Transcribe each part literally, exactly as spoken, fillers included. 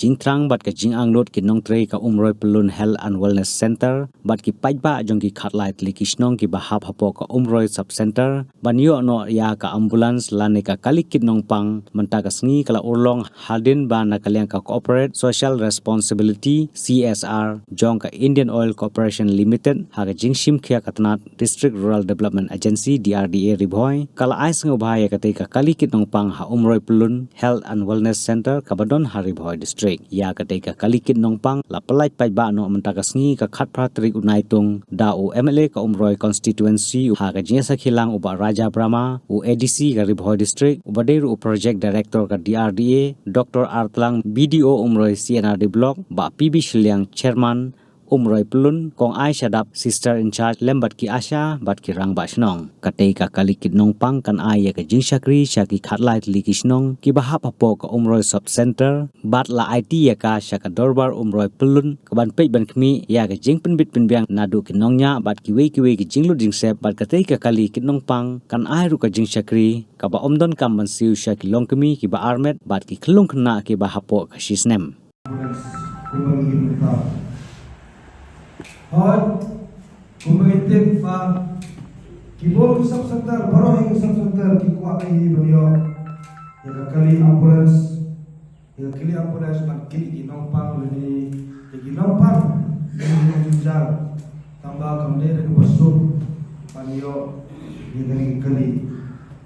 jingthrang bad ka jingangnud ki nongtrei ka Umroi Pyllun Health and Wellness Center bad ki paidbah jong ki khatlai tylli ki shnong kiba hap hapoh ka Umroi Sub Center ban ïoh noh ïa ka ambulance lane ka kali kit nongpang mynta ka sngi ka la urlong hadien ba na ka liang ka Corporate Social Responsibility, C S R, jong ka Indian Oil Corporation Limited ha ka jingshim khia ka tnat District Rural Development Agency, D R D A, Ri Bhoi ka la ai sngewbha ïa katei ka kali kit nongpang ha Umroi Pyllun Health and Wellness Center kaba don ha Ri Bhoi District. Ïa katei ka kali kit nongpang la pyllait paidbah noh mynta ka sngi ka khatphra tarik u Naitung da u M L A ka Umroi Constituency ha ka jingïasakhi lang u Bah Raja Brahma, u A D C ka Ri Bhoi District, uba dei ruh u Project Director ka D R D A, Doctor Artlang, B D O Umroi C and R D Block, Bah P B Shiliang, Chairman Umroi Pyllun, Kong Aisha Dap, Sister in Charge, lem bad ki ASHA bad ki rangbah shnong. Katei ka kali kit nongpang kan ai ïa ka jingshakri sha ki khatlai tylli ki shnong kiba hap hapoh ka Umroi Sub Center bad la aiti ïa ka sha ka Dorbar Umroi Pyllun kaban peit ban khmih ïa ka jingpynbit pynbiang naduh ki nongñiah bad kiwei kiwei ki jinglut jingsep. Bad katei ka kali kit nongpang kan ai ruh ka jingshakri kaba ym donkam ban siew sha ki longkmie kiba armet bad ki khyllung khynnah kiba hapoh ka shisnem. Ambulance, kumba ngi mynta. Hooid, kumba ngi tip ba ki bun ki sub center, baroh hi ki sub center ki kwah hi ban ïoh ïa ka kali ambulance, ïa ka kali ambulance ban kit ïa ki nongpang lane ïa ki nongpang lane ïa ki nongjynjar. Tangba kam dei da kaba suk ban ïoh ïa kane ka kali.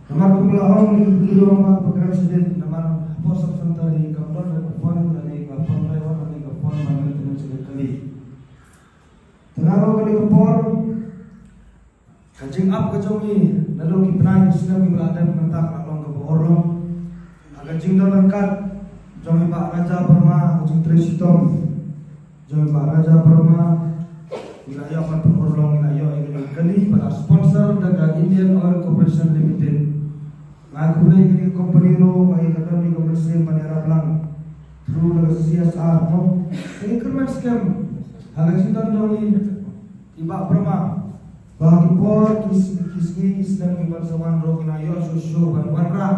Namar kum la ong ïa ki kali ong ba ka kren shadien, namar hapoh sub center hi kam don da ka phone lane ka phone driver lane ka phone ban maintenance ïa ka kali. Tang ruh kane ka por ka jingap ka jong ngi naduh ki bnai ki snem kiba la dep mynta ka la long kaba urlong. Ha ka jingdon ryngkat jong i Bah Raja Verma, ka jingtrei shitom jong i Bah Raja Verma, ngi la ïoh ban pynurlong, ngi la ïoh ïa kane ka kali ba la sponsor da ka Indian Oil Corporation Limited. Nga ai khublei ïa kane ka company ruh ba ïa ka don ïa ka mynsiem ban ïarap lang through da ka C S R, no? Kane ka kyrmen skhem ha ka jingdon jong ngi i Bah Verma ba ha ki por ki s-, ki sngi ki snem kiban sa wan ruh ngi la ïoh shuh shuh ban wanrah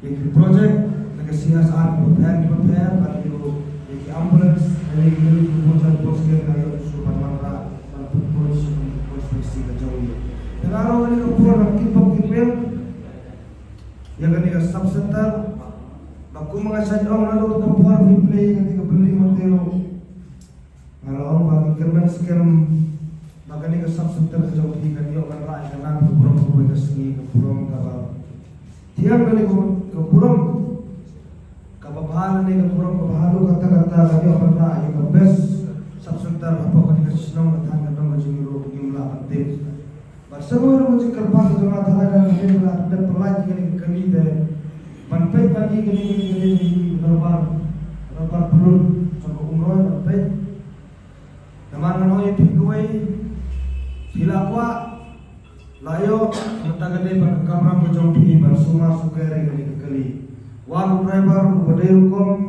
ïa ki project na ka C S R kiba pher kiba pher, bad ïa ki ambulance, ïa ki ambulance, ambulance ki la ïoh shuh ban wanrah ban pynpoi sha ki constituency ka jong ngi. Te nga ruh kane ka por ngi kit bok kit biang ïa kane ka sub center. Ba kum nga shait ong naduh ka por phi plie ïa kane ka building mynta ruh, nga la ong ba ki kyrmen skhem ba kane ka sub center ka jong phi kan ïoh ban rah ïa ka nam ka burom kawei ka sngi, ka burom kaba thiang, kane ka, ka burom kaba bha, kane ka burom kaba haduh katta katta, kan ïoh ban rah ïa ka best sub center hapoh kane ka shnong, ka thaiñ, ka dong ka jong ngi ruh ngim lah ban tip. Bad sa kawei ruh ka jingkyrpad ka jong nga, tang ba ka dei ba la dep pyllait ïa kane ka kali te ban peit ban ïohi kane ka kali ka dorbar, dorbar Pyllun jong ka Umroi ban peit. Namar ngan ong ïa phi kawei, phi la kwah, la ïoh, mynta ka dei ban ka kamram ka jong phi ban sumar sukher ïa kane ka kali. Wan u driver uba dei rukom,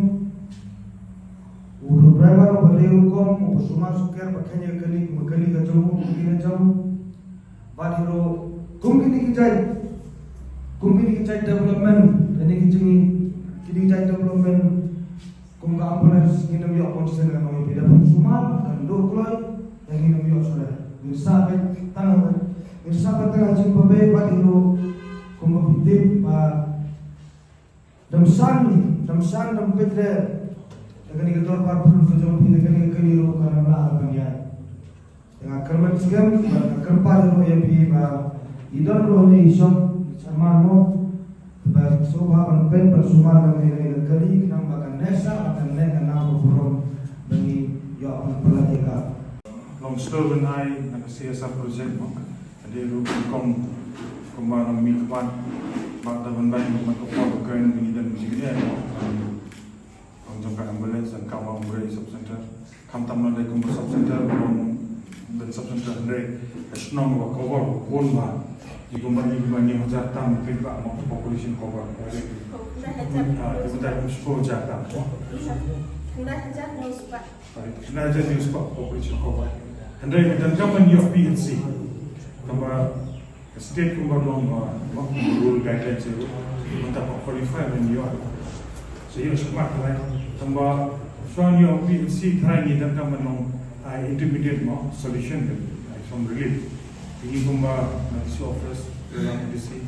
u driver uba dei rukom uba sumar sukher ba kheiñ ïa ka kali, ka kali ka jong u, ka kali ka jong u. Bad hi ruh kum kine ki jait, kum kine ki jait development, kine ki jing, kine ki jait development, kum ka ambulance ngin ym ïoh consent, ngan ong ïa phi, da phin sumar kan duh kloi, da ngin ym ïoh shuh. Ngin sa peit tang, ngin sa peit tang ha jingbabe. Bad hi ruh kum ba phi tip ba dam san, dam san, dam peit re da kane ka dorbar Pyllun ka jong phi, da kane ka kali ruh kan ym lah ban ïaid. Te nga kyrmen skhem bad nga kyrpad ruh ïa phi ba i don ruh hangne i shong, i chairman mo, ba sngewbha ban peit ban sumar ïa kane ka kali khnang ba kan neh sah, kan neh ka nam ka burom ba ngi ïoh ban pyllait ïa ka. Long stor ban ai na ka C S R project mo. Ka dei ruh kum, kumba long mih khmat bad da ban bai mo, ka por ka kren ba ngi don jingïaid mo. Long jong ka ambulance, donkam ha Umroi sub center. Khamtam na lei kumba sub center, long ban sub center hynrei ka shnong ba cover bun bha. Ji kumba, ji kumba hynñiew hajar tam, peit ba mo population cover. Ah, kumta kum shiphew hajar tam. Khyndai hajar hynñiew spah. Khyndai hajar hynñiew spah population cover. Hynrei ngi donkam ban ïoh P H C. Tangba ka state kumba long, uh, rural guidelines ruh, mynta ba qualify ban ïoh. Sa ïoh shakhmat lai. Tangba shuwa ngi ïoh P H C tharai ngi donkam ban long, ah, intermediate mo solution kan, ah, some relief. Te ngi kumba na D C office, na D C,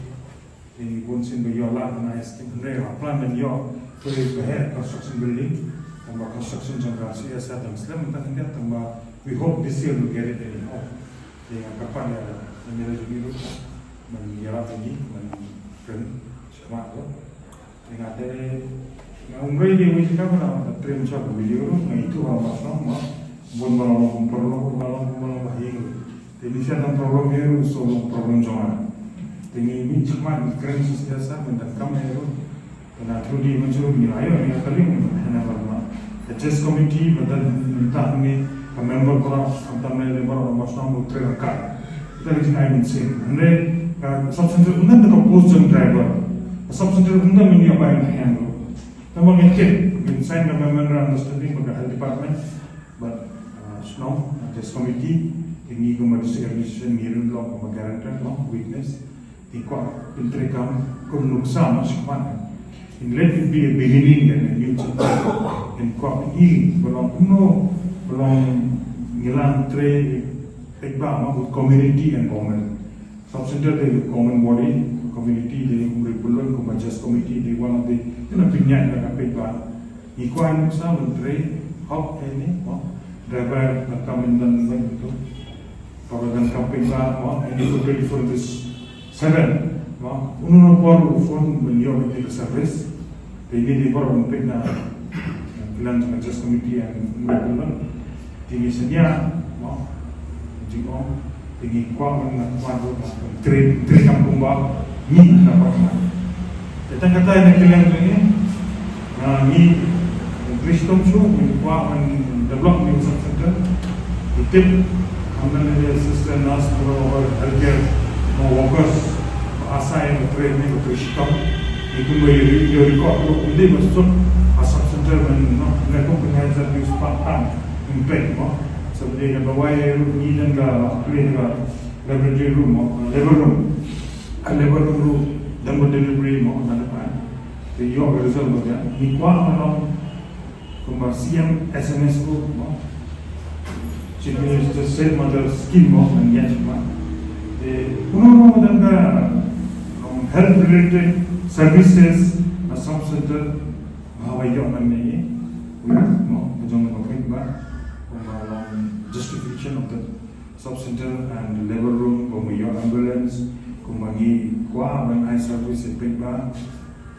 te ngi bun sien ba ïoh lad na ai scheme, hynrei la plan ban ïoh, to ba heh construction building, tangba construction jong ka C S R dang slem mynta khyndiat, tangba we hope this year we'll get it anyhow. Te nga kyrpad ïa, ïa M L A jong ngi ruh ban ïarap ïa ngi, ban kren shakhmat ruh. Te nga te, nga ym rei de wei jaka ba nga trei mynshuwa ka video ruh, nga ithuh ha Mawsynram mo, bun ba long kum paralok, ba long kum ba long ba ha ïing ruh. Te mynshuwa tang problem ïa ruh, so long problem jong nga. Te ngi mih shakhmat ngi kren sha C S R ban donkam ïa ruh. Te na through di mynshuwa ngi la ïoh ïa ka link ban hana ba ma. Ka Just Committee ba don mynta hangne ka member baroh, khamtam lei lei baroh ba Mawsynram ba trei ryngkat. Te ka jingai mynsiem. Hynrei ka sub center ym don ka post jong driver. Ka sub center ym don mynta ba in hand ruh. Tangba ngin tip, ngin sign ka memorandum understanding bad ka health department, bad, uh, shnong, uh, Just Committee, te ngi kum ka district administration ngi ruh long kum ka guarantor, long witness, te ngi kwah pyntreikam kum nuksa ma shakhmat. And let it be a beginning and a new chapter. And kwah pyni ba long kumno, ba long ngi la trei paidbah ma with community and government. Sub center dei ka common body, community dei, ym rei pyllun, kumba Just Committee dei one of the, kane pynïaid na ka paidbah. Ngi kwah nuksa ban trei hok ïa ine, mo, driver na ka mynta mynta tu. Para donkam paidbah, mo, ine tu twenty-four into seven, mo. Uno uno por u phone ban ïoh ïa ka service. Te ngi dei baroh ban peit na, na kylliang jong ka Just Committee ïa ngi, ngi pynlong. Te ngi sngewthuh, mo, jingong, te ngi kwah ban, na kwah ban, ban trei, treikam kumba ngi na kwah. Te tang kata ïa na kylliang jong ngi, na ngi trei shitom shuh, ngi kwah ban develop ngi sub center. Ngi tip, Ym don lei sister, nurse, mo, healthcare, mo, workers, ba assign, ba trei ne, ba trei shitom. Ngi kumba ïa, ïa record ruh ym dei ba suk ha sub center ban, mo, ngi kum pynhiar service part time, ym peit, mo. Sa ba dei na ba wai ruh ngi don ka, ka laboratory room, mo, labor room. Ka labor room ruh don ba delivery, mo, na ka. Te ïoh ka result ba ïa. Ngi kwah ban long kumba C M S M S ko, mo. Chief Minister Safe Mother Scheme, mo, ngan ïa, mo. Te, kumno, mo, don ka, um, health related services na sub center, mo, ba ïoh ngan ïa, mo, ka jong ka paidbah, kumba long justification of the sub center and labor room, kumba ïoh ambulance, kumba ngi kwah ban ai service ïa paidbah.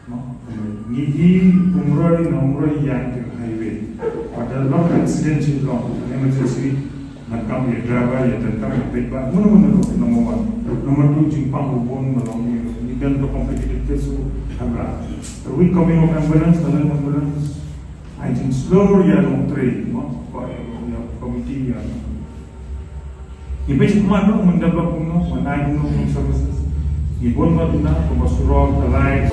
Mo, ngi i umroi na umroi ïa ka highway. Pada long accident shin long, an emergency, na kam ïa driver, ïa donkam ïa paidbah, mano mano, number one. Number two, jingpang u bun, ba long ïa, ngi don ka competitive case u, hamra. Are we coming of ambulance, ambulance? Ai jing slow ïa long trei, mo, ko ïa, ïa committee ïa. Ngi peit kumno, ngi develop kumno, ngi ai kumno, services. Ngi bun ba duna, kumba surok, ka light,